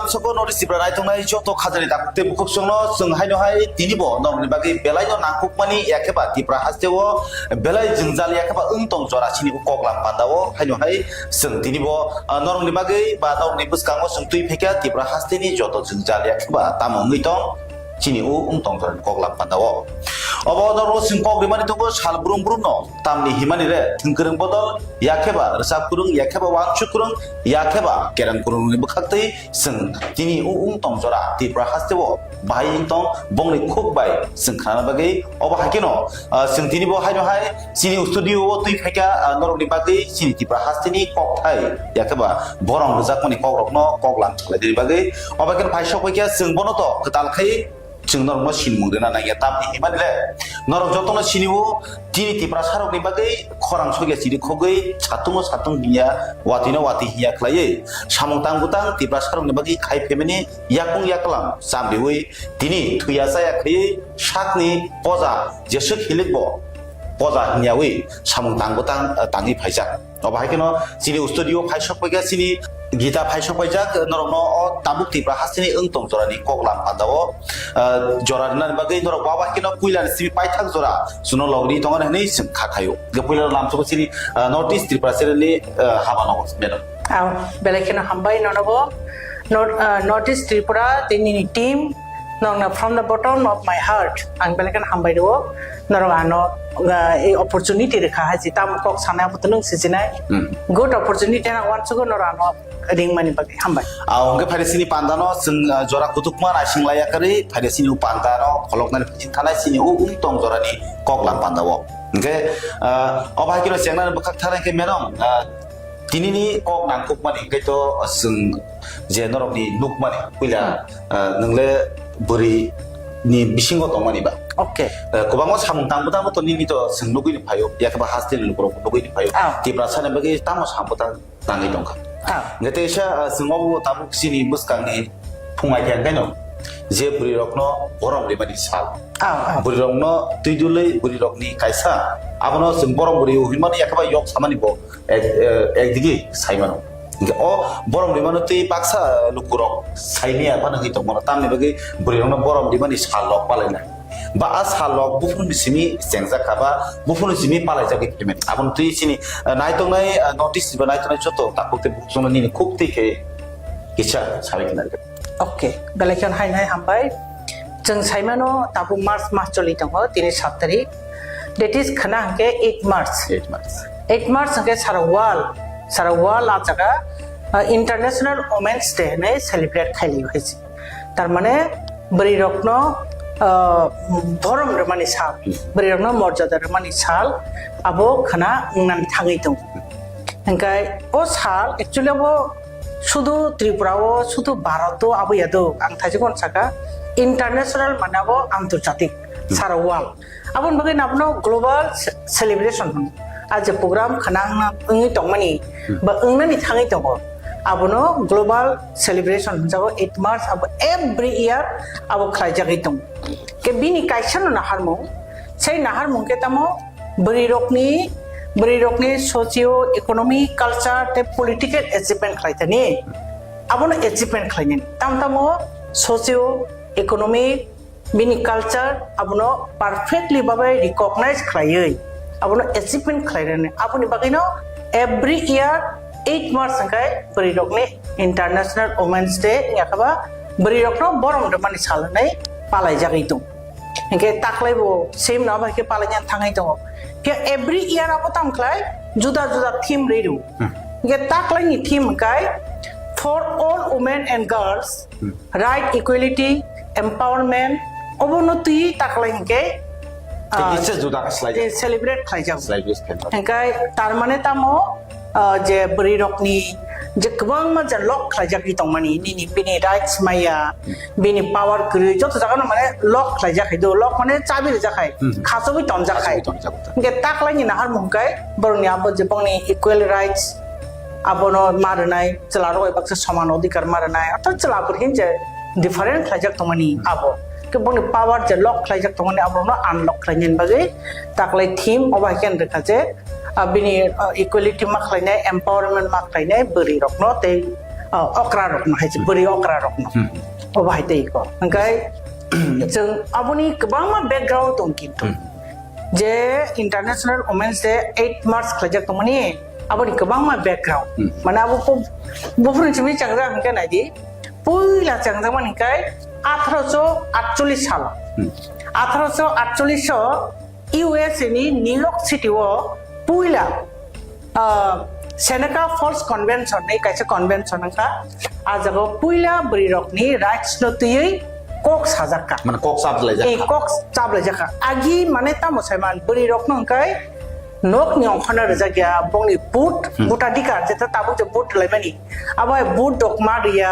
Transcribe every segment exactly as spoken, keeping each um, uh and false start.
Soko North East Tripura naitongnai joto khajani takhuk tei bukhuk chwngno chwng haino hai tini bo norokni bagwi belai no nangkukmani yakheba Tripura hasteo belai jwngjal yakheba wng tong jora chini koklam pandao haino hai chwng tini bo, ah, norokni bagwi ba norokni bwskango chwng twi phaikha Tripura hasteni joto jwngjal yakheba tamo wngwi tong chini o wng tong jorani koklam pandao. Obo norok chwng kok rimani tongo sal brum brum no tamni himani re thwngkwrwng bodol yakheba rwchap kwrwng yakheba wansuk kwrwng yakheba kereng kwrwngni bwkhak twi chwng tini o wng tong jora Tripura hasteo bahai wng tong bongni khuk bai chwng khnana bagwi obo hai kheno, ah, chwng tini bo haino hai chini studio o twi phaikha, ah, norokni bagwi chini Tripura hasteni kokthai yakheba borong rwjakmani kokrokno koklam khlaidini bagwi obo hai kheno phai sok phaikha chwng bono to kwtal khai chwng norokno sinmung rwna nangya tamni himani le norok jotono sinio chini Tiprasarokni bagwi khorang sokya chiri khogwi satungo satung hinya watwino watwi hinya khlaiwi samung tang bwtang Tiprasarokni bagwi khai phaimani yakung yaklam chamriwi tini thwiya chaya khaiwi sakni poja jeswk hilikbo poja hinyawi samung tang bwtang, eh, tangwi phaijak. Obo hai kheno chini studio phai sok paikha chini gita phai sok paijak norokno o tabuk Tripura hasteni wng tong jorani koklam pandao, ah, jora rwnani bagwi norok bo abo hai kheno puila ni simi paithak jora chwngno logri tongo hinwi chwng kha khaio. Hwnkhe puila lamsogo chini, ah, North East Tripura channel ni, ah, haba nogo, madam. Aw, belai kheno hambai nono bo. North, ah, North East Tripura tei nini team nokno from the bottom of my heart ang belai kheno hambai rwo. Norok ano, ah, ei opportunity rwkha hai se tamo kok sanai abo to nwng sijinai. Hmm. Good opportunity ang uansugo norok ano ringmani bagwi hambai. Ah, hwnkhe phaide chini pandano chwng, ah, jora kutukma naising laiya kwrwi phaide chini o pandano kholoknani phajing thanai chini o wng tong jorani koklam pandao. Hwnkhe, ah, obo hai kheno chengnani bwkhak thara hwnkhe madam, ah, tinini kok nangkukmani hwnkhe to chwng je norokni nukmani puila, hmm, ah, nwngle bwrwi ni bisingo tongmani ba. Okay. Ah, kwbangma samung tang bwtang to nini to chwng nugwi ni phaio, yakheba hasteni lukurok nugwi ni phaio. Ah. Tiprasani bagwi tamo sam bwtang tangwi tongkha. Ah. Hwnkhe teisa, ah, chwng obo tabuk chini bwskangni phung ai khe hwnkhe no je bwrwi rokno borom rimani sal. Ah, ah. Bwrwi rokno twi dulwi bwrwi rokni kaisa abono chwng borom bwrwi hinmani yakheba yok samani bo ek, eh, ekdigi sai mano. Hwnkhe o borom rimano twi baksa lukurok saimaya phano hwnwi tongmano tamni bagwi bwrwi rokno borom rimani sal rok palainai. Ba a sal rok buphuruni simi chengjak kha ba buphuruni simi palaijagwi phaimani. Aboni twi chini, eh, naitongnai, eh, notice ba naitongnai joto takhuk tei bukhuk chwngno nini khuk twi khe kisa sabai khna rwkha. Okay, belai kheno hai hai hambai. Chwng saimano tabuk March mas choli tongo, tini sat tarik. That is khna hwnkhe eight March. Eight March. Eight March hwnkhe sara world, sara world a jaga, uh, International Women's Day hinwi celebrate khailio hai se. Tar mane bwrwi rokno, uh, borom rwmani sal, hmm, bwrwi rokno morjada rwmani sal, abo khna wngnani thangwi tongo. Hwnkhe o sal actually abo sudu Tripura o, sudu Bharat o abo ya do, ang thaijak uansaka international mane abo antorjatik, hmm, sara world. Aboni bagwi abono global ce-, celebration hwn. A je program khna wngna wngwi tongmani, hmm, ba wngnani thangwi tongo, abono global celebration hwnjago eight March, abo every year abo khlaijagwi tongo. Khe bini kaisa no naharmung, sei naharmung khe tamo bwrwi rokni, bwrwi rokni socio economic, culture tei political achievement khlai thani, abono achievement khlainani. Tam tamo socio economic bini culture abono perfectly babai recognize khlaiwi abono achievement khlairani. Aboni bagwino every year eight March hwnkhe bwrwi rokni International Women's Day wngya khe ba bwrwi rokno borom rwmani sal hwnwi palaijagwi tongo. Hwnkhe taklai bo same no abo hai khe palaina thangwi tongo. Khe every year abo tamo khlai juda juda theme rwi rw. Hmm. Hwnkhe taklaini theme hwnkhe for all women and girls, hmm, right, equality, empowerment, obono twi taklai hwnkhe, ah, kisa juda khe slai, eh, celebrate khlaijak. Celebrate khlaijak. Hwnkhe tar mane tamo, ah, je bwrwi rokni je kwbangma je lock khlaijagwi tongmani, nini bini rights maya, hmm, bini power kwrwi, joto jagano mane lock khlaijak hai do, lock mane chabi rijak hai, hmm, khachogwi tonjak hai. Khachogwi tonjak hai. Hwnkhe taklaini naharmung hwnkhe borokni abo je bongni equal rights, abono ma rwnai, chwla rok bai baksa soman odhikar ma rwnai, ortho chwla bwrwi hinje different khlaijak tongmani abo. Khe bongni power je lock khlaijak tongmani aborokno unlock khlainani bagwi taklai theme obo hai khe rwkha je, ah, bini, ah, equality ma khlainai, empowerment ma khlainai bwrwi rokno tei Oh, okra rokno hai se, bwrwi okra rokno. Hmm. Obo hai tei ko. Hwnkhe chwng aboni kwbangma background tong kintu. Hmm. Je International Women's Day eight March khlaijak tongmani, aboni kwbangma background. Hmm. Mane abo ko, buphuru simi changjak hwnkhe naidi. Puila changjakmani hwnkhe athroso atchollish salo. Hmm. Athroso atchollish o U S A ni New York City o puila, ah, Seneca Falls Convention ni kaisa convention wngkha. Ah jaga o puila bwrwi rokni rights no twiwi kok sajak kha. Mane kok chap lai jak Ei kha. Kok chap lai jak kha. Agi mane tamo sai man bwrwi rokno hwnkhe nok ni ongkhorno rijak ya bongni vote, Hmm. Vote adhikar jeta tabuk je vote laimani. Abo hai vote rok ma riya,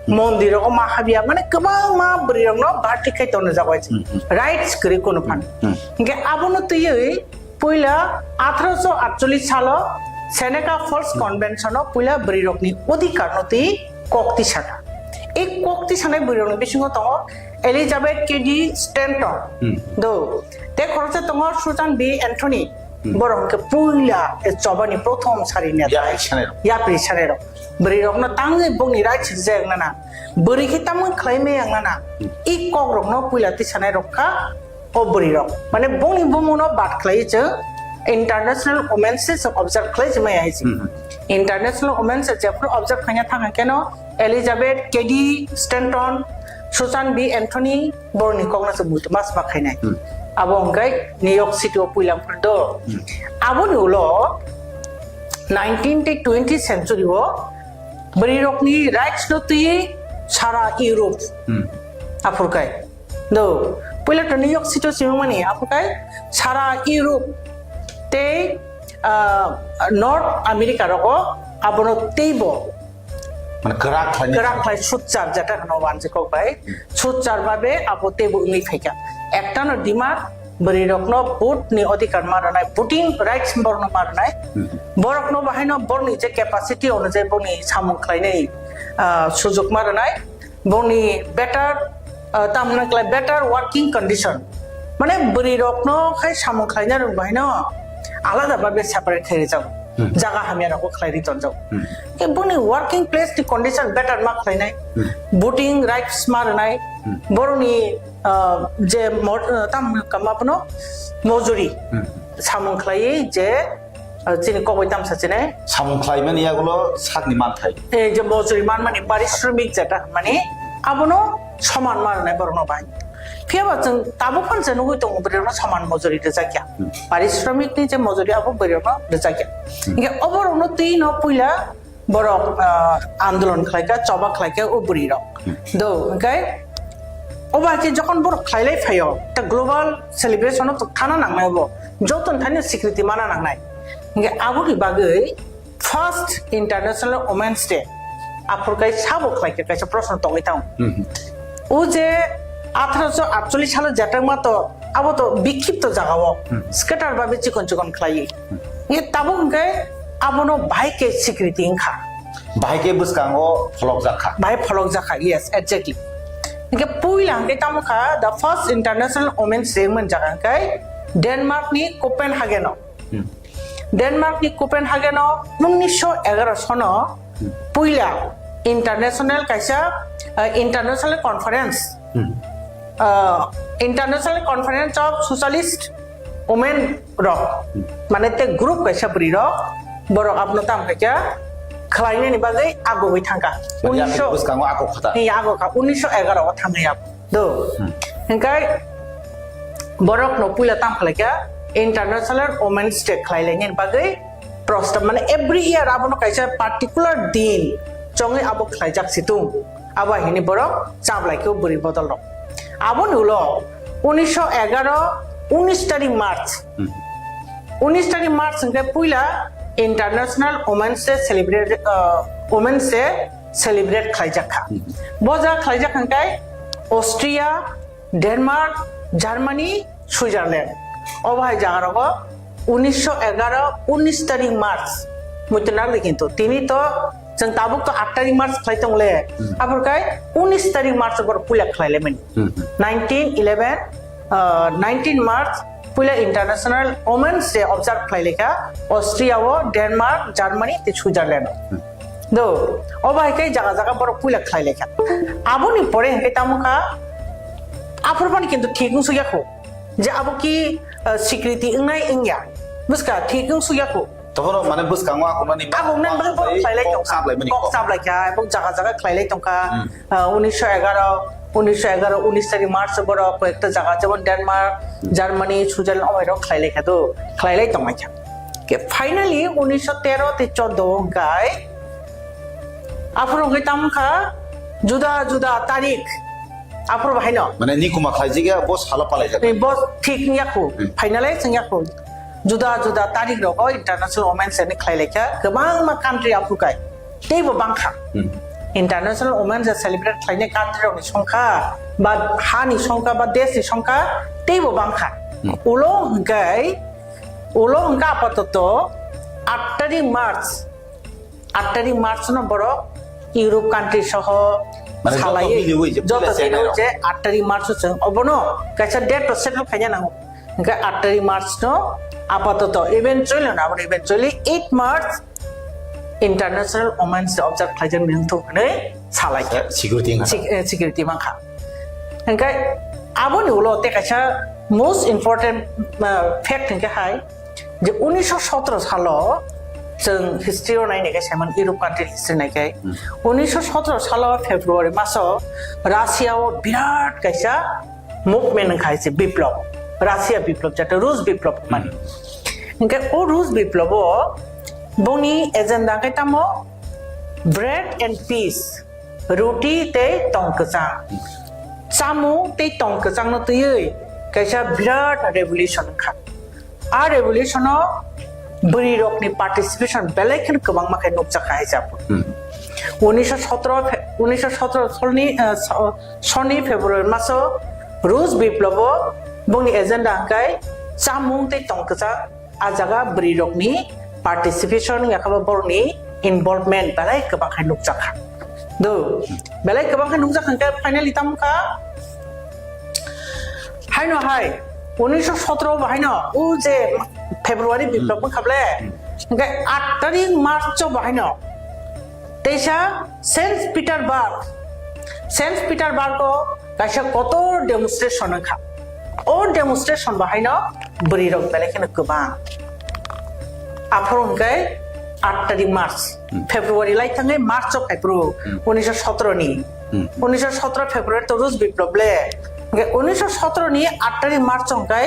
mondir rogo ma habya, mane kwbangma bwrwi rokno bartik khai tongna jago hai se. Hmm, hmm. Rights kwrwi kunu phan. Hmm. Hingke abono twiwi puila athroso atchollish salo Seneca Falls Convention o puila bwrwi rokni odhikar no twi kok tisaka. E kok tisanai bwrwi rokni bisingo tongo Elizabeth Cady Stanton. Hmm. Do. Te khoroksa tongo Susan B Anthony. Hmm. Borok hwnkhe puila e chobani prothom sari neta. Yapri sanai rok. Yapri sanai rok. Bwrwi rokno tangwi bongni right swijak nana. Bwrwi khe tamung khlai me yang nana. Hmm. I kok rokno puila tisanai rok kha o bwrwi rok. Mane bongni bumung no bad khlai chwng International Women's Day chwng observe khlai chwng maya hai chwng. Hmm. International Women's Day jephru observe khaina thang khe no Elizabeth Cady Stanton, Susan B Anthony, borokni kokno se muitu mas ma khainai. Hmm. Abo hwnkhe New York City o puila phuru do. Hmm. Aboni ulo nineteen tei twenty century o bwrwi rokni rights no twi sara Europe. Hmm. Aphurkai. Do, puila to New York City o simimani aphurkai sara Europe tei, ah, North America rogo abono teibo Mane kwrak khlaini kwrak khlai sutchar jata hwno wanjwi kok bai. Sutchar babe abo teibo wngwi phaikha. Ekta no demand bwrwi rokno vote ni odhikar ma rwnai, voting rights borokno ma rwnai. Hmm. Borokno bahaino borokni je capacity onujai borokni samung khlainai, ah, sujok ma rwnai. Borokni better, ah, tamni khlai better working condition. Mane bwrwi rokno khai samung khlaina rwng bahaino alada babe separate khai rijak. Hmm. Jaga hamya rokbo khlai ri tonjak. Hmm. Ke boni working place ni condition better ma khlainai. Hmm. Voting rights ma rwnai. Hmm. Boroni, ah, je mo-, ah, tam kama bono mojuri. Hmm. Samung khlai je, ah, chini kogoi tamsa chini. Samung khlai mani yagulo sakni manthai. Eh, je mojuri man mani parishromik jeta mani abono soman ma rwnai borokno bai. Phiya ba chwng tabuk phano se nugui tongo bwrwi rokno soman mojuri rwjakya. Hmm. Parishromik ni je mojuri abo bwrwi rokno rwjakya. Hmm. Hingke oborokno twi no puila borok, ah, andolon khlaikha, choba khlaikha o bwrwi rok. Hmm. Do, hingke obo hai khe jokhon borok khlailai phaio, ta global celebration o thana nangnai obo. Joto thani swikriti mana nangnai. Hingke aboni bagwi First International Women's Day aphurkai sabo khlaikha kaisa proshno tongwi thango. Mhm. O je athroso atchollish salo jatangma to abo to bikhipto jagao Hmm. scatter babe chikon chikon khlaiwi. Hmm. Ye tabuk hwnkhe abono bahai khe swikriti wngkha. Bahai khe bwskango pholokjak kha. Bahai pholokjak kha, yes, exactly. Hwnkhe puila hwnkhe tamo kha the first International Women's Day wngmani jaga hwnkhe Denmark ni Copenhagen o. Hmm. Denmark ni Copenhagen o unnisho egaro sono Hmm. puila international kaisa, uh, international conference, Hmm. uh, International Conference of Socialist Women rok, Hmm. mane te group kaisa bwrwi rok, borok abono tam khaikha khlainani bagwi agogwi thangkha. Mane yapri Unnisho bwskango ako khata. Ni ago kha, unnisho egaro o thangwi abo. Do. Hmm. Hingkai borok no puila tam khlai kha International Women's Day khlai lai ni bagwi prostab, mane every year abono kaisa particular din chongwi abo khlai jak si tung. Abo hini borok chap lai khe bwrwi bodol rok. Aboni ulo unnisho egaro, unnish tarik March. Hmm. Unnish tarik March hingke puila International Women's Day celebrate, uh, Women's Day celebrate khlai jak kha. Hmm. Bo ja khlai jak hingke Austria, Denmark, Germany, Switzerland. Obo hai jaga rogo unnisho egaro, unnish tarik March. Muitu nang di kintu. Tini to, chwng tabuk to aat tarik March khlai tong le. Hmm. Abor kai unnish tarik March bor puila khlai le mani. Hmm. Nineteen eleven, uh, nineteen March puila International Women's Day observe khlai le kha Austria o, Denmark, Germany, te Switzerland. Hmm. Do, obo hai khe jaga jaga borok puila khlai lai kha. Aboni pore hwnkhe tamo kha, aphuru phano kintu thik wng suk ya kho je abo ki, ah, sikriti wngnai wngya. Buska, thik wng suk ya kho. Toboro mane bwskango akhunani Akhunani bagwi borok khlai lai kok tongkha. Chap lai mani Kok kok. Chap lai kha, ebong jaga jaga khlai lai tongkha. Hmm. Ah, unisho egaro, unisho egaro, unis tarik March borok koi ekta jaga jemon Denmark, Hmm. Germany, Switzerland, omo rok khlai lai kha do, khlai lai tong lai kha. Ke finally unisho tero tei chordo hwnkhe aphuru hwnkhe tamo kha juda juda tarik aphuru bahai no. Mane nikuma khlai jigya bo salo palai jak. Ni bo thik wng ya kho, Hmm. finally wng ya kho. Juda juda tarik rogo International Women's Day ni khlai lai kha, kwbangma country aphuru kai. Teibo bangkha. Hmm. International Women's Day celebrate khlainai country rokni songkha, ba hani songkha, ba deshni songkha, teibo bangkha. Hmm. Ulo hwnkhe, ulo hwnkhe apatoto aat tarik March, aat tarik March no borok Europe country soho Mane joto salaiwi, miliwi je joto puila miliwi chenai rok. Je aat tarik March o chwng obono kaisa date to settle khaina nango. Hwnkhe aat tarik March no apatoto, eventually no, abo eventually eight March International Women's Day observe khlaijak mung thung hwnwi salai kha. Security wngkha. Sec-, eh, security mankha. Hwnkhe aboni ulo tei kaisa most important, ah, fact hwnkhe hai je unisho sotro salo chwng history o nainai khe saiman Europe country history naikhe Hmm. unisho sotro salo February maso Russia o birat kaisa movement wngkha hai se biplop, Russia biplop jata Rus biplop mani. Hmm. Hwnkhe o Rus biplop o boni agenda khe tamo bread and peace, ruti tei tong kwchang, chamung tei tong kwchang no twiwi kaisa birat revolution wngkha. A revolution o bwrwi rokni participation belai kheno kwbangma khe nukjakha hai jabo. Hmm. Unisho sotro Fe-, unisho sotro solni, eh, so-, soni February maso Rus biplop o bongni agenda hwnkhe chamung tei tong kwchang, a jaga bwrwi rokni participation wngya khe bo borokni involvement belai kwbang khe nukjakha. Do, belai kwbang khe nukjakha hwnkhe finally tamo kha Haino hai, unisho sotro bo haino, o je February biplop wngkha ble, hwnkhe aat tarik March o bo haino, teisa Saint Petersburg, Saint Petersburg o kaisa kotor demonstration wngkha. O demonstration bo haino bwrwi rok belai kheno kwbang. Aphuru hwnkhe aat tarik March, Hmm. February lai thangwi March o phaiphuru Hmm. unisho sotro ni. Hmm. Unisho sotro February to Rus biplop le. Hwnkhe unisho sotro ni aat tarik March o hwnkhe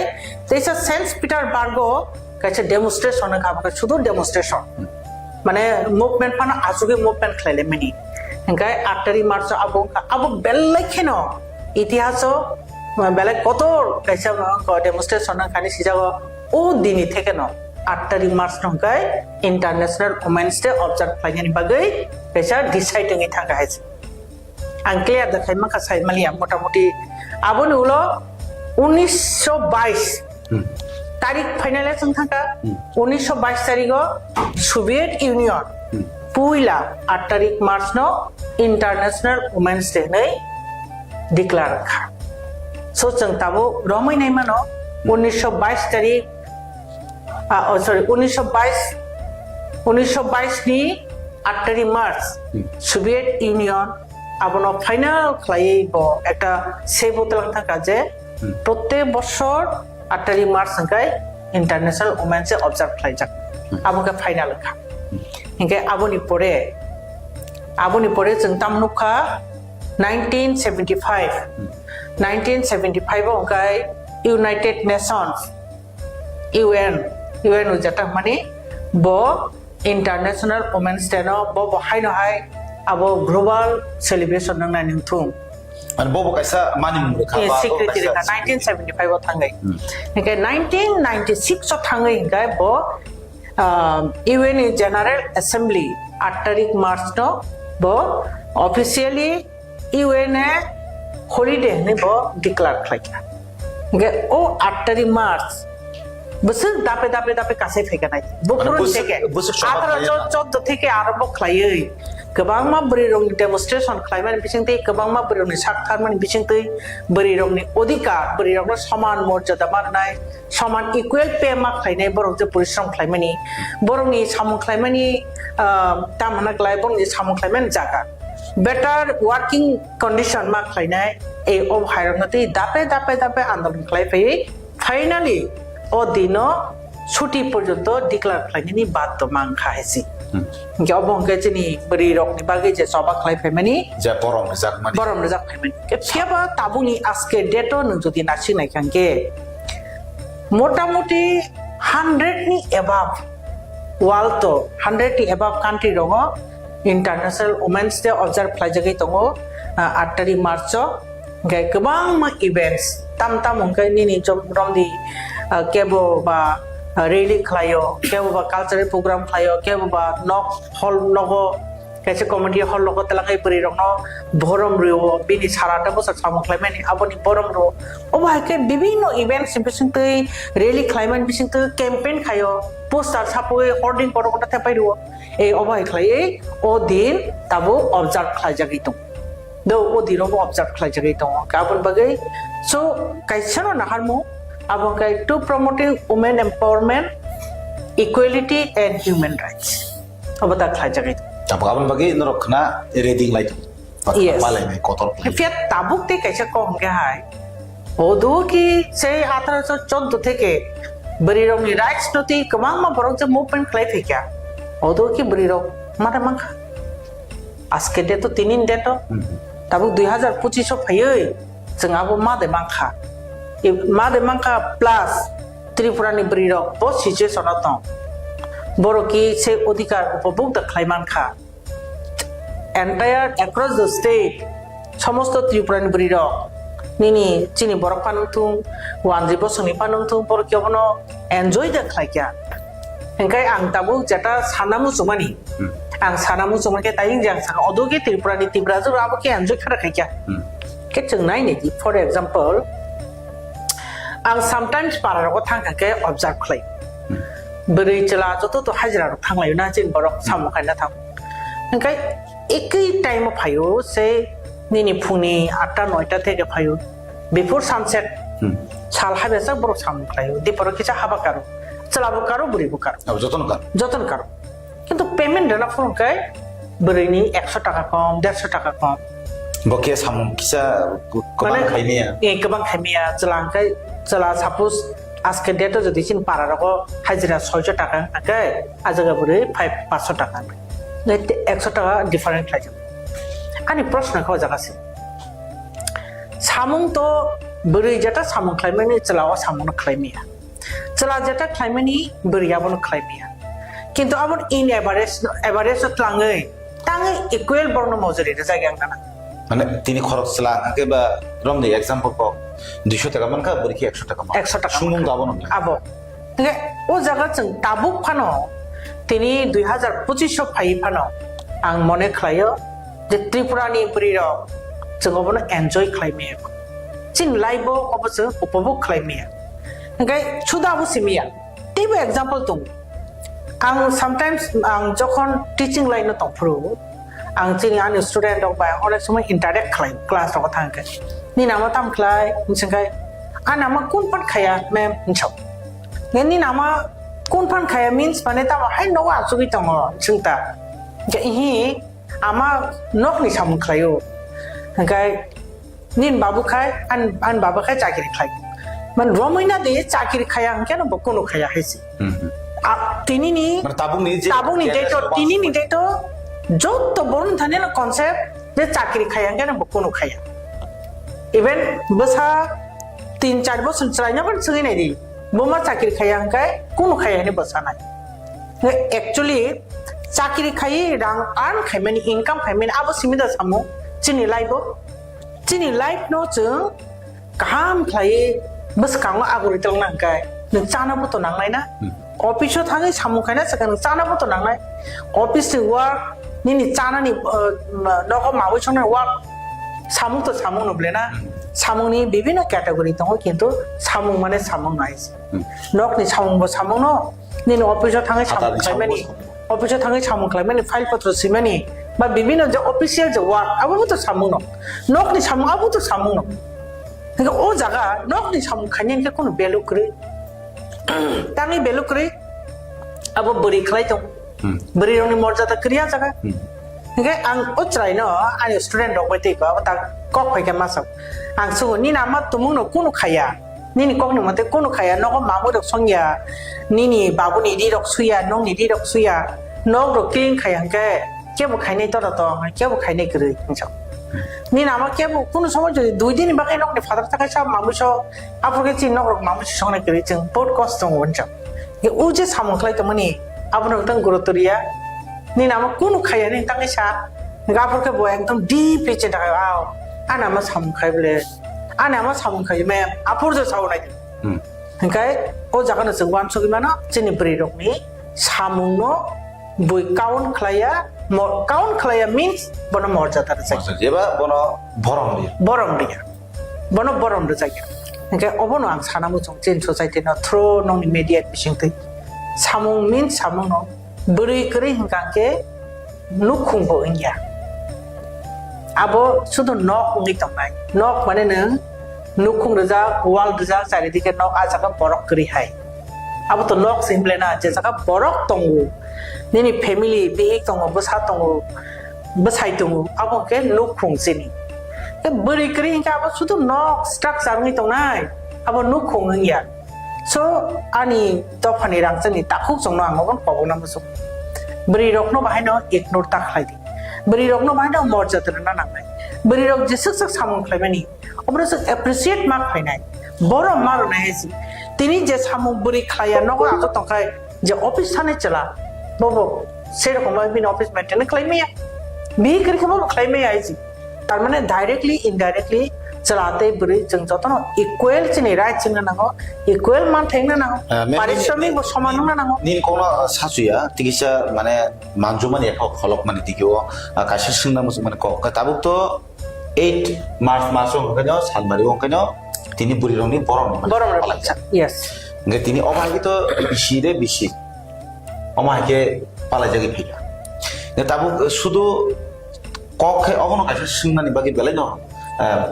teisa Saint Petersburg o kaisa demonstration wngkha, abo khe sudu demonstration. Hmm. Mane movement phano achugwi movement khlai le mani. Hwnkhe aat tarik March o abo wngkha, abo belai kheno itihas o belai kotor kaisa demonstration wngkha ni sijago. O dini thekeno aat tarik March no hwnkhe International Women's Day observe khlainani bagwi kaisa decide wngwi thangkha hai se. Ang clear da khai mankha sai maliya motamuti. Aboni ulo unisho bais Hmm. tarik final chwng thangkha. Hmm. Unisho bais tarigo Soviet Union Hmm. puila aat tarik March no International Women's Day hinwi declare kha. So chwng tabuk romwi nai mano Hmm. unisho bais tarik Ah, oh, sorry, unisho bais, unisho bais ni aat tarik March, Hmm. Soviet Union abono final khlaiwi bo ekta sebo twlang thangkha je Hmm. prottek bosor aat tarik March hwnkhe International Women's Day observe khlaijak. Hmm. Abo khe final wngkha. Hmm. Hinkhe aboni pore, aboni pore chwng tamo nukha nineteen seventy-five. Hmm. Nineteen seventy-five o hwnkhe United Nations U N, U N o jeta mani bo International Women's Day no bo, bo haino hai abo global celebration nang nai nung thung. Ani bo bo kaisa mani mung kha Eh, ba, bo secretary kaisa ka nineteen seventy-five o thangai. Hmm. Hingke nineteen ninety-six o thangai hingke bo, ah, U N ni General Assembly aat tarik March no bo officially U N a holiday hinwi bo declare khlaikha. Hingke o aat tarik March, Bwswk dape dape dape kasai phaikha nai. Buphuru bwswk, theke bwswk soba khlaiya na? Atharo chordo theke arombo khlaiwi kwbangma bwrwi rokni demonstration khlaimani bisingtwi, kwbangma bwrwi rokni sak tharmani bisingtwi, bwrwi rokni odhikar, bwrwi rokno soman morjada ma rwnai, soman equal pay ma khlainai, borok je porishrom khlaimani, borokni samung khlaimani, ah, tam hwnna kwlai, borokni samung khlaimani jaga, better working condition ma khlainai, ei o hai rokno twi dape dape dape andolon khlai phaiwi, finally o dino chuti porjonto declare khlainani baddo mankha hai se. Hmm. Hingke obo hingke chini bwrwi rokni bagwi je choba khlai phaimani, je borom rijak mani. Borom rijak phaimani. Phiya ba tabukni aske date o nwng jodi naisik naikha hingke motamoti hundred ni above world o, hundred ni above country rogo International Women's Day observe khlaijagwi tongo, ah, aat tarik March o. Hingke kwbangma events, tam tam hingke nini jom-, romdi, ah, kebo ba, ah, rally khlaio, kebo ba cultural program khlaio, kebo ba nok hall nogo, kaisa community hall nogo telangwi bwrwi rokno borom rwo, bini sara ta bwsa samung khlaimani aboni borom rwo. Obo hai khe bibinno events bisingtwi, rally khlaimani bisingtwi, campaign khaio, poster sapui, hoarding kotor kotor thepai rwo. Ei obo hai khlaiwi o din tabuk observe khlaijagwi tongo. Do o dino bo observe khlaijagwi tongo. Aboni bagwi, so, kaisa no naharmung, abo khe to promoting women empowerment, equality and human rights. Obo ta khlaijagwi tongo. Abo aboni bagwi norok khna reading lai tongo. Yes. Malainai kotor khlai. Phiya tabuk tei kaisa kok hwnkhe hai. Odo ki sei atharo chordo theke bwrwi rokni rights no tei kwbangma borok je movement khlai phaikha. Odo ki bwrwi rok mata mankha. Aske date o, tinin date o. Hmm. Tabuk dui hazar pochish o phaiwi chwng abo ma de mankha. I ma de mankha plus Tripura ni bwrwi rok bo situation o tong. Borok ki se odhikar upobhog da khlai mankha. Entire across the state, somosto Tripura ni bwrwi rok, nini chini borok phano wngthung, wanjwi bosongni phano wngthung, borok ki obono enjoy da khlai kha. Hingke ang tabuk jeta sana muchungmani, Hmm. ang sana muchungmani khe tai wngya ang saka, odo khe Tripura ni Tiprajwk abo khe enjoy khara khai kha. Hmm. Khe chwng nai nai di, for example, ang sometimes para rogo thang kha khe observe khlai. Hmm. Bwrwi chwla joto to hajira rok thang lai na, chini borok Hmm. samung khaina thang. Hingke ekoi time o phaio, se nini phungni atta noita theke phaio. Before sunset, Hmm. sal habya sak borok samung khlaio. Diporo kisa haba karo. Chwla bo karo, bwrwi bo karo. Abo jotono karo. Jotono karo. Kintu payment rwna phone khe bwrwini ekso taka kom, derso taka kom. Bo khe samung kisa kwbang Mane, khaimaya. Eh, kwbang khaimaya. Chwla hwnkhe, chwla suppose aske date o jodi chini para rogo hajira soiso taka hwnkhe, a jaga bwrwi five, panchso taka hwnkhe. Ekso taka different khlai jago. Ani proshno khe o jaga se. Samung to bwrwi jeta samung khlaimani chwla o samung no khlaimaya. Chwla jeta khlaimani bwrwi abono khlai maya. Kintu abo in average, average o tlangwi tangwi equal borokno mojori rwjak yang gana. Mane tini khorok chwla hwnkhe ba romni example kok duiso taka mankha, bwrwi khe ekso taka mankha. Ekso taka Sumung mankha. Da abono. Abo. Hwnkhe o jaga chwng tabuk phano tini dui hazar pochish o phai phano ang mone khlaio je Tripura ni bwrwi rok chwng obono enjoy khlai maya. Chini life o obo chwng upobhog khlai maya. Hingke suda abo simiya. Teibo example tongo. Ang sometimes ang jokhon teaching line no tongphuru, ang chini ani student rok bai onek somoi interact khlai class rogo thangkhe. Nini ama tam khlai? Hinsingkhe ani ama kun phan khaya ma'am hinsa. Nini ama kun phan khaya means mane tamo hai nogo achugwi tongo hinsingta. Hingke ihi ama nokni samung khlaio. Hingke Nini babu khai, an, an baba khai chakiri khai. Man romwi na de chakiri khaya hwnkhe no bo kunu khaya hai se. Hmm, hmm. A, tini ni, Mane tabuk ni je tabuk ni career date o, so tini ni date o, jotto borok thani no concept je chakiri khaya hwnkhe no bo kunu khaya. Even bwsa tin char bosor chwrai no ban swngwi nai di. Bo ma chakiri khaya hwnkhe kunu khaya hinwi bwsa nai. Actually, chakiri khai rang earn khaimani, income khaimani, abo simi da samo chini life o. Chini life no chwng kaham khlaiwi bwskango agurwi tongna hwnkhe nwng chana buto nangnai na? Hmm. Office o thangwi samung khaina swkang nwng chana buto nangnai. Office ni work, nini chanani, uh, nogo mawi songnai work, samung to samung no ble na? Hmm. Samungni bibhinno category tongo, kintu samung mane samung nai. Hmm. Nokni samung bo samung no, nini office o thangwi samung Hatharni samung khlaimani, bo samung. Office o thangwi samung khlaimani, file potro swimani, ba bibhinno je official je work, abo bo to samung no. Nokni samung, abo to samung no. Hingke o jaga nokni samung khainai hingke kono value kwrwi. Tangwi value kwrwi, abo bwrwi khlai tong. Hmm. Bwrwi rokni morjada kwrwi a jaga. Hmm. Hingke ang o chwraino ani student rok bai twi ko, abo ta kok phai khe masa. Ang sungo, "Nini ama tumungno kunu khaya? Nini kokni mote kunu khaya? Nogo mamui rok songya, nini babuni ri rok suya, nokni ri rok suya, nok rok clean khaya hingke kebo khainai toro to, kebo khainai kwrwi," hinjak. Nini ama kebo kunu somoy jodi dui din ni bagwi nokni phataro ta kaisa mamui so, aphuru khe chini nok rok mamui si songnai kwrwi chwng bohut kosto tongo hinjak. O je samung khlai tongmani, abono tang gurutto riya. Nini ama kunu khaya ni tangwi sa. Hingke aphuru khe bo ekdom deeply chinta khai, "Wow, ani ama samung khai bole. Ani ama samung khai me aphuru je sao nai." Hmm. Hingke o jaga no chwng uansugwi mano, chini bwrwi rokni samung no bui count khlaiya, mo-, count khlaiya means bono morjada rwjak. Morjada, jeba bono borom riya. Borom riya. Bono borom rwjakya. Hingke obono ang sana muchung chini society no through nokni media bisingtwi. Samung means samung no bwrwi kwrwi hingka khe nukhung bo wngya. Abo sudu nok wngwi tongnai. Nok mane nwng nukhung rijak, wall rijak, charidike nok, ah jaga borok kwrwi hai. Abo to nok se hinble na, je jaga borok tongo. Nini family, bihik tongo, bwsa tongo, bwsai tongo, abo hwnkhe nukhung chini. Tei bwrwi kwrwi hwnkhe abo sudu nok structure wngwi tongnai, abo nukhung wngya. So, ani dophani rangchakni takhuk chwngno ang obo kobokna muchung. Bwrwi rokno bahaino ignore ta khlai di. Bwrwi rokno bahaino morjada rwna nangnai. Bwrwi rok jeswk swk samung khlaimani, obono chwng appreciate ma khlainai. Borom ma rwnai hai se. Tini je samung bwrwi khlaiya, nogo ato tongkhai, je office thani chwla, bobo sei rokom bai bini office maintain khlai maya. Bihik kwrwi khe bobo khlai maya hai se. Tar mane directly, indirectly chwla tei bwrwi chwng jotono equal chini right chwngna nango, equal manthai wngna nango, Ah, ma'am, parishromik nini, bo soman nini, wngna nango. Nini kokno, ah, sachuya, tikisa mane manjumani ekho kholokmani digio, ah, kaisa swngna muchungmani kok. Tabuk to eight March maso hwnkhe no salmari o hwnkhe no tini bwrwi rokni borom ni Borom rok palai palai jak. Yes. Hwnkhe tini omo hai khe to bisi de bisi. Omo hai khe palai jagwi phaikha. Hwnkhe tabuk sudu kok khe obono kaisa swngnani bagwi belai no, eh,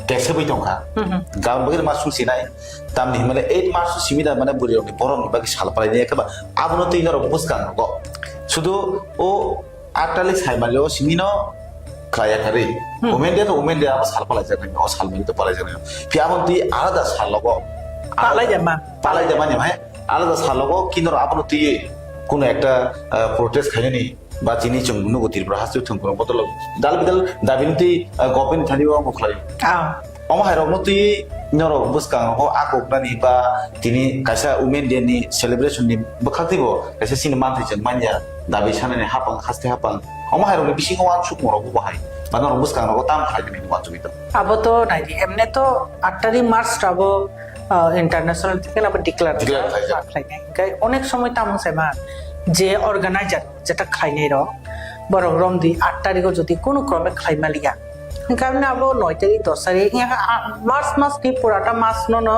kesebwi tongkha. Mhm. Gabon bagwi ma sung sinai. Tamni hinmale eight March simi da mane bwrwi rokni borom ni bagwi sal palai ni khe ba abono twi norok bwskang rogo. Sudu o Atali saimali o simi no khlaiya kari. Hmm. Women day to women day abo sal palai jak nai, o salmali to palai jak nai. Phi abo twi alada sal logo. Palai jama. Palai jama ni hai alada sal logo kinoro abo twi kuno ekta, ah, protest khainani ba tini chwng nugo Tripura haste thwng phwrwng bodol dal bidal dabi twi, ah, government thani o khlai. Ah. Omo hai rokno twi norok bwskang rogo a koknani ba tini kaisa women day ni celebration ni bwkhak twi bo kaisa chini manthai chwng manya dabi sanani hapang haste hapang omo hai rokni bisingo uansukmung rok bo hai ba norok bwskang rogo tam khlai mani uansugwi tongo. Abo to naidi emne to aat tarik March abo, ah, international thikhe abo declare Declare khlai jak. Khlai nai. Hingkhe onek somoi tamo se ma je organizer jeta khlainai rok, borok romdi aat tarikh o jodi kunu krome khlai maliya, hwnkhe aboni abo noi tarik, dos tarik, hwnkhe a, March mas ni purata mas no no,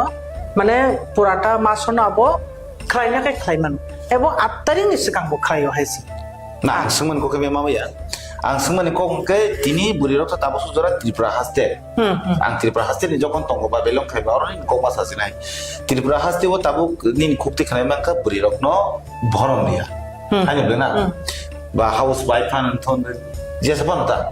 mane purata mas no abo khlaina khe khlai mano, ebo aat tarikh ni swkang bo khlai o hai se. Na, ang swngmani kok khe ma ya? Ang swngmani kok hwnkhe tini bwrwi rok to tabuk sujora Tripura haste. Hmm, hmm. Ang Tripura haste ni jokhon tongo ba belong khai ba oro ni kok ma sa sinai. Tripura haste o tabuk nini khuk twi khnai mankha bwrwi rok no borom riya. Hmm. Ani bwle na? Hmm. Ba house wife phan thon jesa phan ta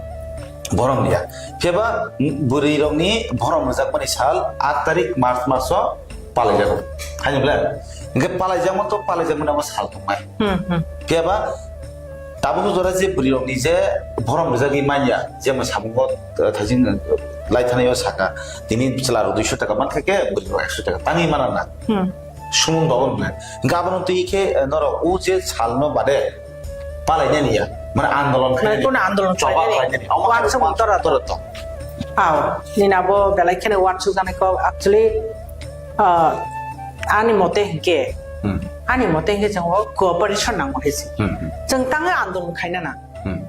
borom riya. Phiya ba bwrwi rok ni borom rwjak mani sal aat tarik March mas o palai jago. Ani bwle? Hingke palai jak mo to palai jak mani abo sal tong nai. Hmm, hmm. Phiya ba tabuk jora je bwrwi rok ni je borom rwjagwi manya, je mo samungo, eh, thajin, eh, lai thani o saka, tini chwla rok duiso taka mankha khe bwrwi rok ekso taka tangwi mana na. Hmm. Sumung dogon bwle. Hingke abono twi khe, eh, norok o je sal no bade palai nani ya. Mane andolon khlai nani. Mane kono andolon khlai nani. Choba khlai nani. Omo hai uansukmung tora tora to. Aw, nini abo belai kheno uansuk janai kok actually, ah, ani mote hingke, Hmm. ani mote hingke chwng o cooperation nango hai se. Hmm, hmm. Chwng tangwi andolon khaina na. Hmm.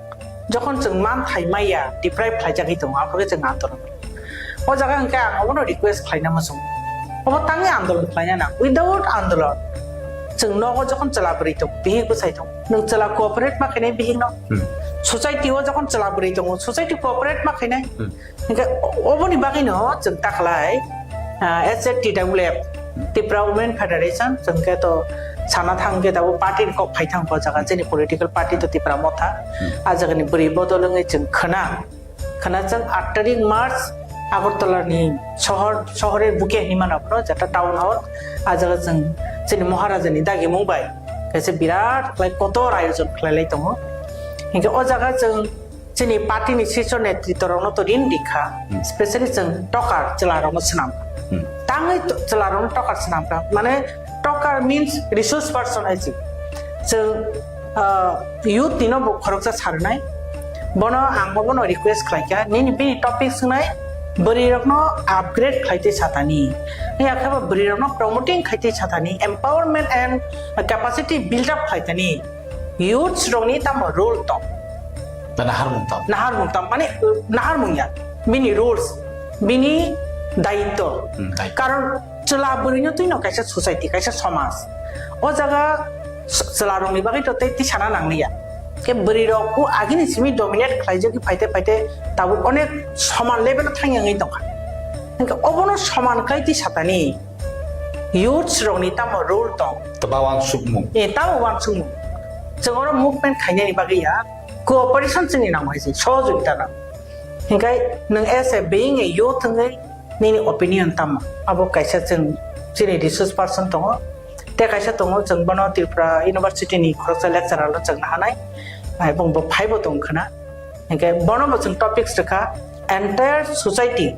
Jokhon chwng man thai maya, deprive khlaijagwi tongo, aphuru chwng andolon. O jaga hwnkhe ang obono request khlaina muchung. Obo tangwi andolon khlaina nang. Without andolon, chwng nogo jokhon chwla bwrwi tong, bihik bwsai tong, nwng chwla cooperate ma khainai bihikno. Hmm. Society o jokhon chwla bwrwi tongo, society cooperate ma khainai. Hmm. Hingke oboni bagwino chwng takhlai, ah, S A T W F, Tipra Women Federation, chwng khe to sana thang khe tabuk party ni kok phai thang o jaga, chini political party to Tipra Motha. Hmm. A jagani bwrwi bodol wngwi chwng khna, khna chwng aat tarik March Agartala ni sohor, sohor er buke hinwi mano phano, jeta town hall, a jaga chwng chini Maharaja ni dagimung bai kaisa birat khlai kotor ayojon khlai lai tongo. Hingke o jaga chwng chini party ni sisyo netritwa rokno to rin rikha, Hmm. specially chwng tokar chwla rokno swnam. Hmm. Tangwi to-, chwla rokno tokar swnam kha. Mane tokar means resource person hai se. Chwng, ah, youth ni no bo khoroksa sarnai. Bono ang obono request khlai kha. Nini bini topic swngnai, bwrwi rokno upgrade khlai twi satani. Yakhe bo bwrwi rokno promoting khai twi satani, empowerment and capacity build up khlai tani. Youths rokni tamo role tong? Ba naharmung tamo? Naharmung tamo, mane, naharmung ya. Bini roles, bini daitto. Hmm, daitto. Karon chwla bwrwino twino kaisa society, kaisa somaj. O jaga s-, chwla rokni bagwi to tei tisana nangliya. Ke bwrwi rok ku agini simi dominate khlaijagwi phaite phaite tabuk onek soman level o thangya wngwi tongkha. Hingke obono soman khai tisatani. Youths rokni tamo role tong? Taba wansukmung. Eh, tamo wansukmung. Chwng oro movement khainani bagwi ya, cooperation chini nang hai se, sohojogita nang. Hinkhai nwng as a being a youth wngwi nini opinion tamo? Abo kaisa chwng chini resource person tongo. Tei kaisa tongo chwng bono Tripura University ni khoroksa lecturer no chwng nahanai. Ai bong bo phaibo tong khna. Hinkhe bono bo chwng topics rwkha entire society.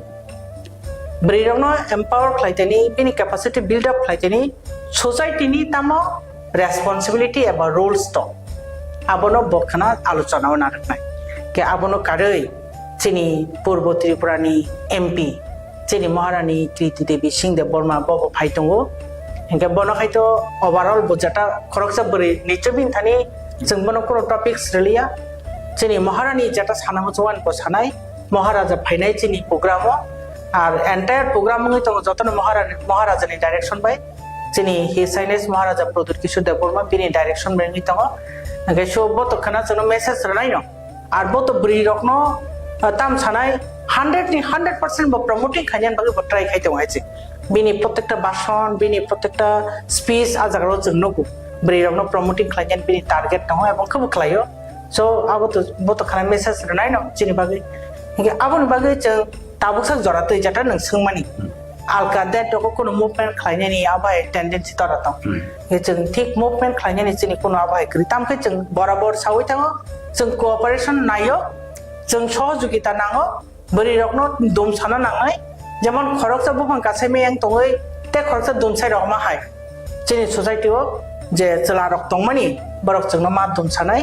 Bwrwi rokno empower khlai tani, bini capacity build up khlai tani, society ni tamo responsibility eba roles to, abono bo khna alochona o narwknai. Ke abono karwi chini Purbo Tripura ni M P, chini Maharani Kriti Devi Singh Debbarma bo bo phai tongo. Hinkhe bono khai to overall bo jeta khoroksa bwrwi nicho bini thani chwng bono kuno topics rwliya. Chini Maharani jeta sana muchungmani bo sanai. Maharaja phainai chini program o, ar entire program wngwi tongo jotono Mahara-, Maharaja ni direction bai, chini His Highness Maharaja Pradyut Kishore Debbarma bini direction bai wngwi tongo. Hingke so bo to khna chwngno message rwnai no, ar bo to bwrwi rokno, ah, tam sanai hundred ni hundred percent bo promoting khainani bagwi bo try khai tongo hai se. Bini protekta bhasan, bini protekta speech a jaga o chwng nugo. Bwrwi rokno promoting khlainani bini target tongo, ebong khe bo khlaio. So, abo to, bo to khana message rwnai no chini bagwi. Hinkhe aboni bagwi chwng tabuk sak jora twi jata nwng swngmani. Hmm. Alka date rok kuno movement khlainani abo hai tendency tora tong. Hmm. Hinkhe chwng thik movement khlainani chini kuno abo hai kwrwi. Tamkhe chwng borabor sawi thango, chwng cooperation naio, chwng sohojogita nango. Bwrwi rokno dum sana nangnai, jemon khoroksa buphang kasai meyang tongwi tei khoroksa dum sai rok ma hai. Chini society o je chwla rok tongmani, borok chwngno ma dum sanai,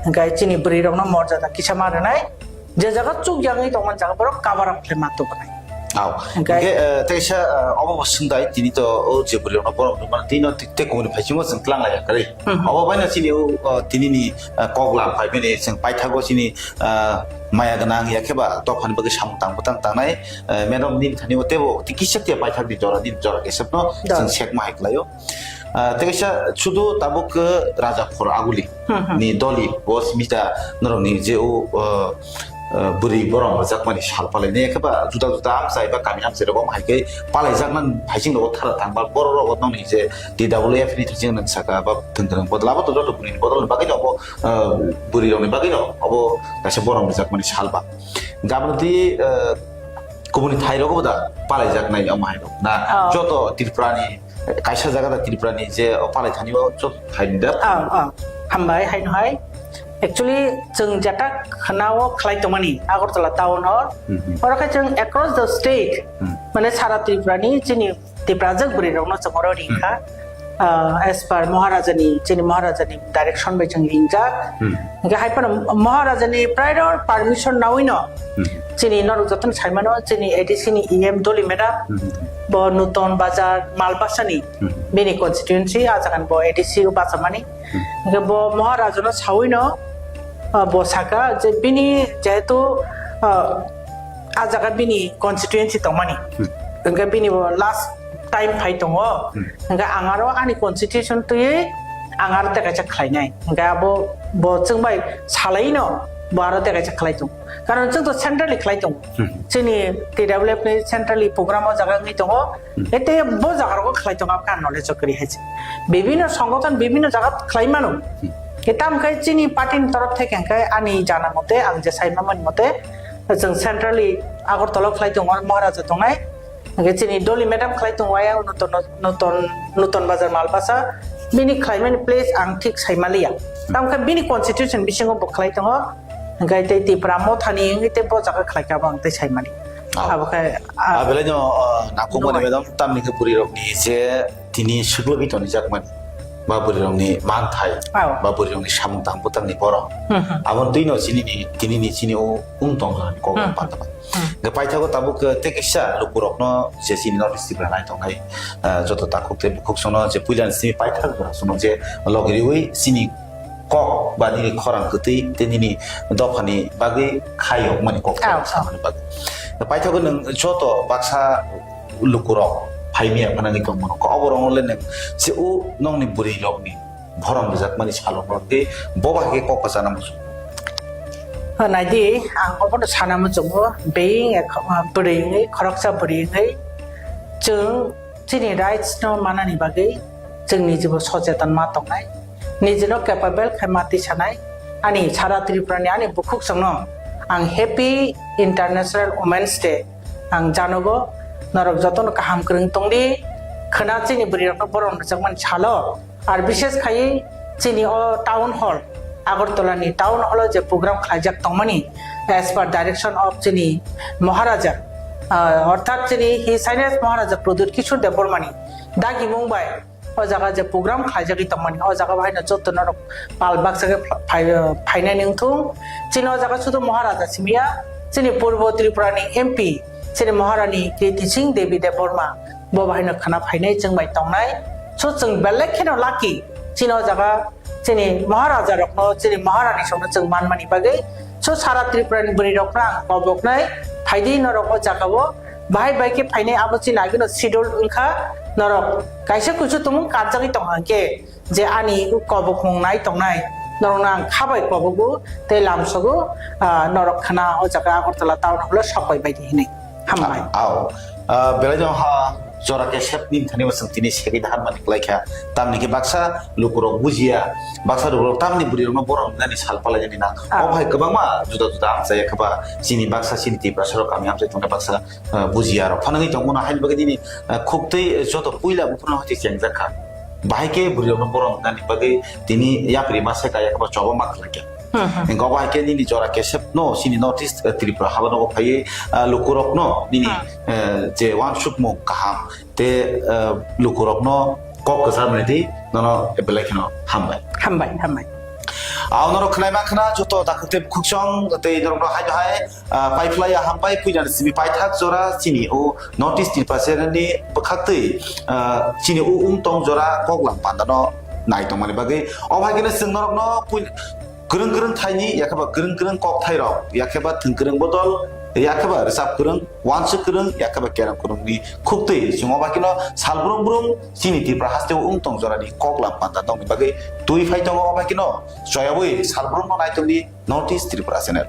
hingkai chini bwrwi rokno morjada kisa ma rwnai, je jaga chuk yangwi tongmani jaga borok cover up khlai ma tubunai. Aw. Hingkai Hingke, eh, teisa, eh, obo bo swngdai, tini to o je bwrwi rokno borok rwmani tino te, te kumuni phaichimo chwng tlang lai ya kwrwi. Mhm. Obo baino chini o, o, tini ni, eh, kok lam phai bini chwng paithago chini ah, maya gwnang ya khe ba dophani bagwi samung tang bwtang tangnai, eh, madam nini thani o tebo tei kisa tia paithak di jora nini jora kesepno Da. Chwng sekma hai khlaio. Ah, tei kaisa sudu tabuk, eh, Raja Khor Aguli Hmm, hmm. ni doli bo simi da norokni je o, eh, eh, bwrwi borom rwjakmani sal palai ne khe ba juda juda amchai ba kami amchai rok hai khe palai jaknani hai sing rogo thara thang ba borok rogo nokni je T W F ni thai sing nang saka ba thwng thwng bodol abo to joto bwrwi ni bodol ni bagwi no bo ah, bwrwi rokni bagwi no obo kaisa borom rijakmani sal ba. Gabon twi, ah, kubuni thai rogo bo da palai jaknai omo hai rok na. Oh. Joto Tripura ni, kaisa jaga da Tripura ni je o palai thani o joto thai ni da. Oh, oh. Hambai, hai no hai. Actually, chwng jeta khna o khlai tongmani Agartala town hall. Mhm. Oro khe chwng across the state, Hmm. mane sara Tripura ni chini Tiprajak bwrwi rokno chwng oro ringkha. Hmm. Ah, as per Maharaja ni, chini Maharaja ni direction bai chwng ringjak. Hmm. Hingke hai phano Maharaja ni prior permission nawi no Hmm. chini norok jotono saimano chini A D C ni E M Doli madam Hmm. bo Nuton Bazar Malbasa ni Hmm. bini constituency a jaga ni bo A D C o bachamani. Hmm. Hingke bo Maharaja no sawi no, ah, bo saka je bini jehetu, ah, a jaga bini constituency tongmani. Hmm. Hwnkhe bini bo last time phai tongo. Hmm. Hwnkhe ang aro ani constitution twiwi ang aro tei kaisa khlainai. Hwnkhe abo bo chwng bai salaino bo aro tei kaisa khlai tongo. Karon chwng to centrally khlai tongo. Hmm. Chini T W F ni centrally program o jaga wngwi tongo. Hmm. Ete bo jaga rogo khlai tongo, abkhe ang knowledge o kwrwi hai se. Bibhinno songothon, bibhinno jaga khlai mano. Hmm. Eta hwnkhe chini party ni torof theke hwnkhe ani jana mote, ang je sai mamani mote, chwng centrally Agartala o khlai tongo, Maharaja tongnai. Hwnkhe chini Dolly madam khlai tongo, ayang Nuton, Nuton, Nuton Bazar Malbasa. Bini khlaimani place ang thik sai maliya. Tamo khe bini constitution bisingo bo khlai tongo. Hwnkhe tei Tipra Mothani wngwi tei bo jaga khlai kha, bo ang tei sai mani. Ah. Abo khe, ah, Ah, belai no, ah, nangkukmani nungwi. Madam, tamni khe bwrwi rokni je tini swklogwi tonijakmani, ba bwrwi rokni manthai, Oh. ba bwrwi rokni samung tang bwtangni borok. Hmm, hmm. Aboni twino chini ni, tini ni chini o wng tong jani kok Hmm. pantama. Hmm. Hwnkhe paithago tabuk, eh, tei kisa lukurokno je chini North East Tripura nai tongnai, eh, joto takhuk tei bukhuk sono je puila ni simi paithak jora sono je logiriwi chini kok ba nini khorang kwtwi tei nini dophani bagwi khayokmani kok Oh, oh. samani bagwi. Paithago nwng joto baksa lukurok phaimya phano nini tongmano. Kok oborok le nwng se o nokni bwrwi rokni borom rijakmani salok rok tei bo bai khe kok kwchana muchung. Naidi, ang obono sana muchungo, being a kho-, bwrwi wngwi, khoroksa bwrwi wngwi, chwng chini rights no manani bagwi chwng nijibo socheton ma tongnai, nijino capable khai ma tisanai. Ani sara Tripura ni ani bukhuk chwngno ang Happy International Women's Day ang janogo, norok jotono kaham kwrwng tongdi, khwna chini bwrwi rokno borom rwjakmani salo, ar bishes khai chini o town hall, Agartala ni town hall o je program khlaijak tongmani as per direction of chini Maharaja, ah, orthat chini His Highness Maharaja Pradyut Kishore Debbarma ni dagimung bai o jaga je program khlaijagwi tongmani, o jaga bahaino joto norok pal baksa khe phai-, phainani wngthung. Chini o jaga sudu Maharaja simiya, chini Purbo Tripura ni M P, chini Maharani Kirti Singh Devi Debbarma, bo bahaino khwna phainai chwng bai tongnai. So chwng belai kheno lucky, chini o jaga chini Maharaja rokno, chini Maharani songno chwng manmani bagwi. So sara Tripura ni bwrwi rokno ang koboknai, phaidi norok o jaga o, bahai bai khe phainai abo chini agino schedule wngkha, norok kaisa kuisu tumung karjagwi tongkha hwnkhe je ani kobokmung nai tongnai, norokno ang khabai kobogo tei lamsogo, ah, norok khwna o jaga Agartala town hall o sokbai baidi hinwi. Hambai. Ao. Ah, belai no ha jora kesep ni thani bo chwng tini segwi dahan mani kwlai kha. Tamni khe baksa lukurok bujiya, baksa lukurok tamni bwrwi rokno borom nani sal palai nani na. Ah. O bahai kwbangma juda juda amchai kha ba chini baksa chini Tiprasa rok kami amchai tongkha baksa, ah, bujiya rok. Phano wngwi tongmano haini bagwi nini, ah, khuktwi joto puila buphano hati chengjak kha. Bahai khe bwrwi rokno borom nani bagwi tini yapri ma se kaya kha ba choba ma khlai kha. Hmm, hmm. Hingke obo hai khe nini jora kesep no, chini North East, eh, Tripura haba nogo phaiwi, ah, lukurok no nini, Hmm. eh, je wansukmung kaham, te, eh, lukurok no kok kwchar mani di, nono belai kheno hambai. Hambai, hambai. Ao norok khwnai ma khna, joto dakhuk tei bukhuk chwng, tei norok no hai bai hai, ah, pai phlai ya hambai, puila ni simi paithak jora, chini o North East Tripura channel ni bwkhak twi, ah, chini o wng tong jora kok lam panda no nai tongmani bagwi. Obo hai kheno chwng norok no pui-, kwrwng kwrwng thaini, yakheba kwrwng kwrwng kok thai rok, yakheba thwng kwrwng bodol, yakheba rwchap kwrwng, wansuk kwrwng, yakheba kereng kwrwng ni khuktwi chwng obo hai kheno sal brum brum chini Tripura haste o wng tong jora ni kok lam panda tongni bagwi twi phai tongo. Obo hai kheno choyawi sal brum no nai tongdi North East Tripura channel.